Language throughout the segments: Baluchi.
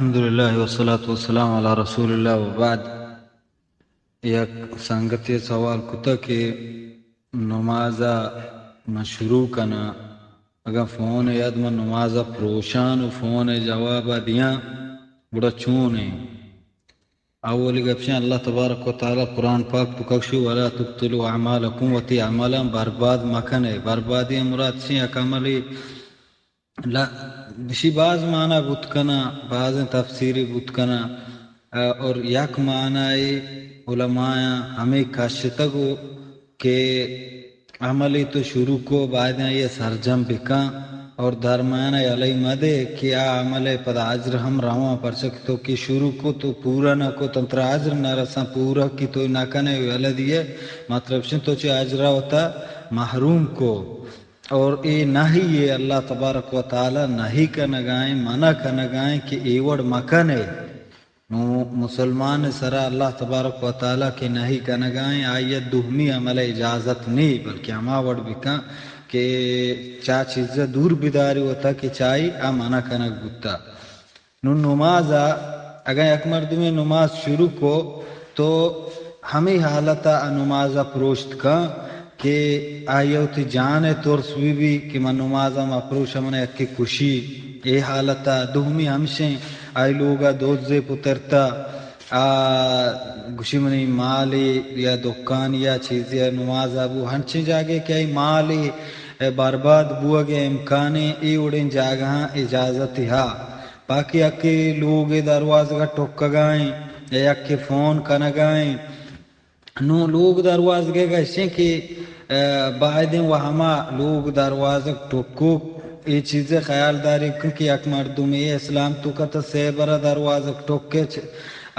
الحمدللہ والصلاة والسلام علی رسول اللہ وبعد۔ یک سنگتے سوال کتا کہ نماز ءَ من شروع کناں، اگاں فون ءَ یاد من نماز ءَ پروشان و فون ءَ جواب ءَ دیاں، گڑا چون ایں؟ اولی گپ شیں، اللہ تبارک و تعالی قرآن پاک تو ککشو، ولا تبطلوا اعمالکم، وتی عملاں برباد مکنے۔ بربادی مراد شیں یک عملی لا-، بشی باز معنی بوت کناں، بازیں تفسیری بوت کناں، ا، اور یک معنی علماء ہمیں کشتگ و کہ عملی تو شروع کو، باید یہ سرجم بکاں اور درمیان یلئی مدے کہ آ عمل پدا اجر ہم رواں، پرچہ کہ تو کہ شروع کو تو پورا نہ کو، تن ترا اجر نہ رساں، پورا کی تو نہ کنے، یلہ دیے، مطلب شن تو چہ اجر وتا محروم کو۔ اور اے نہی اے، اللہ تبارک و تعالی نہی کنگائیں، منع کنگائیں کہ اے وڑ مکنے۔ نو مسلمان سرا اللہ تبارک و تعالی کہ نہی کنگائیں، آئی دومی عمل اجازت نی، بلکہ ہما وڑ بکن کہ چا چیز دور بداری وتا کہ چائی آ منع کنگ بوتا۔ نوں نماز ءَ اگاں یک مردمے نماز شروع کو تو ہمے حالت ءَ نماز ءَ پروشت کن کہ آئی ءَ وتی جان ءِ ترس بہ بی کہ من نماز ءَ مہ پروشاں، من یکے کشی۔ اے حالت ءَ دومی ہمشیں، آئی لوگ ءَ دزے پترتا، آ گوشی منی مالے یا دکانے یا چیزے ءَ نماز ءَ بو، ہنچیں جاگے کہ آئی مالے برباد بوگ ءِ امکانے، اے وڑیں جاگہاں اجازت ہا۔ باقی یکے لوگ ءِ دروازگ ءَ ٹکگائیں یا یکے فون کنگائیں۔ نوں لوگ دروازگ ءَ گشیں کہ، ا، بائدیں و ہما لوگ دروازگ ٹکوک اے چیز ءِ خیال داری کن کہ یک مردمے اسلام توکا تا سے برا دروازگ ٹکے چ-،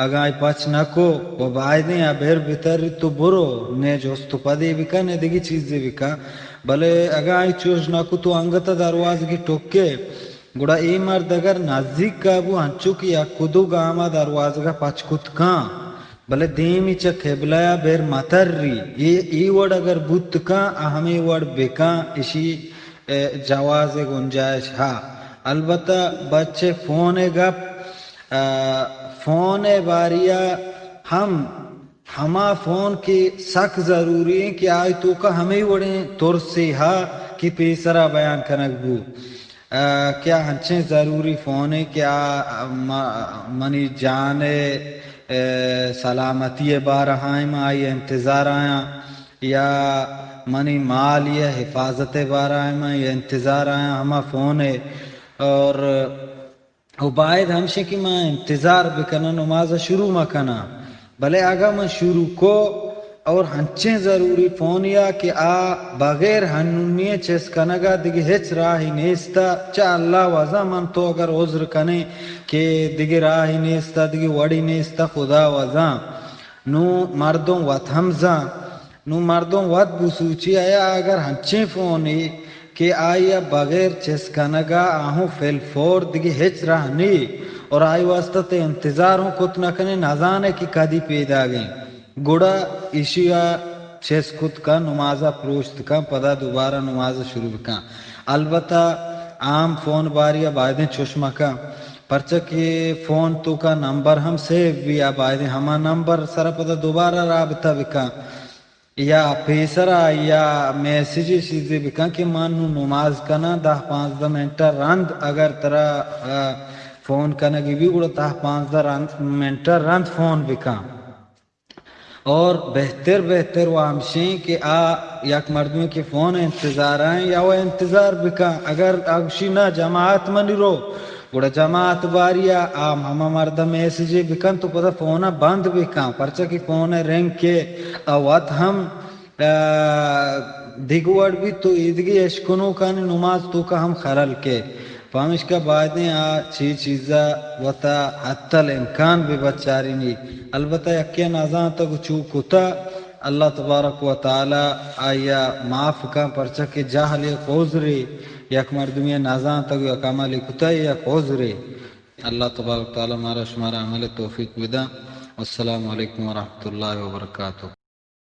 اگاں آئی پچ نہ کو و بائدیں ابر بتری تو برو، نے جست و پدے بکن، نے دگی چیزے بکن۔ بلے اگاں آئی چوش نہ کو تو انگت دروازگی ٹکے، گڑا اے مرد اگر نزیک ءَ بو، انچو کہ یک و دو گام ءَ دروازگ ءَ پچ کت کن، بلے دیمی چہ قبلہ ءَ بر متری۔ اے، اے وڑ اگر بوت کن، آ ہمے وڑ بکن، اشی، اے، جواز ءِ گنجائش ہا۔ البتہ بچے فون ءِ گپ، آ، فون ءِ باری ءَ ہم ہما فون کہ سک ضروری ایں کہ آئی توکا ہمے وڑیں ترسے ہا کہ پیسرا بیان کنگ بو۔ آ، کہ آ ہنچیں ضروری فونے کہ آ، م-، منی جان ءِ، اے، سلامتی ءِ بارہ ءَ من آئی انتظار آیاں یا منی مال ءِ حفاظت ءِ بارہ ءَ من انتظار آیاں ہما فون ءِ۔ اور و باید ہمشیں کہ من انتظار بکناں، نماز ءَ شروع مکناں۔ بلے اگاں من شروع کو اور ہنچیں ضروری فونیا کہ آ بغیر ہنونی ءِ چست کنگا دگہ ہچ راہی نیستا، چہ اللہ وزاں من تو اگر عذر کنیں کہ دگہ راہی نیستا، دگہ وڑی نیستا، خدا وزاں، نوں مردم وت ہم زاں۔ نوں مردم وت بسوچی، آیا اگر ہنچیں فونے کہ آئی ءَ بغیر چست کنگ ءَ آہوں فی الفور دگہ ہچ راہ نی اور آئی واسطہ تے انتظار ہوں کت نہ کنے، نزانے کہ کدی پیداگیں، گڑا ایشی ءَ چست کت کن، نماز ءَ پروشت کن، پدا دوبارہ نماز ءَ شروع بکن۔ البتہ عام فون باری ءَ بایدیں چوش مکن، پرچہ کہ فون توکا نمبر ہم سیو بی، آ بایدیں ہما نمبر سرا پدا دوبارہ رابطہ بکن۔ یا پیسرا یا میسجے چیزے بکن کہ من نوں نماز کناں، دہ پانزدہ منٹ ءَ رند اگر ترا، آ، فون کنگی بی گڑا دہ پانزدہ رند، منٹ ءَ رند فون بکن۔ اور بہتر، بہتر و ہمشیں کہ آ یک مردمے کہ فون ءِ انتظار ءَ یا و انتظار بکن، اگر آ گوشی نہ جماعت منی رو، گڑا جماعت باری ءَ آ ہما مرد ءَ میسجے بکن تو پدا فون ءَ بند بکن، پرچا کہ فون ءِ رنگ کہ آ وت ہم، آ، دگہ وڑ بیت تو ایدگہ اشکنوکانی نماز توکا ہم خلل کے۔ پمشکا بایدیں آ چی چیزا وتا حتی الامکان بہ بچارینی۔ البتہ یکے نزانتگ و چو کتا، اللہ تبارک و تعالی آئی ءَ معاف کن، پرچا کہ جہل یک عذرے، یک مردمے نزانتگ و یک عملے کتا، یک عذرے۔ اللہ تبارک و تعالی مارا شمارا عمل توفیق بدن۔ والسلام علیکم ورحمۃ اللہ وبرکاتہ۔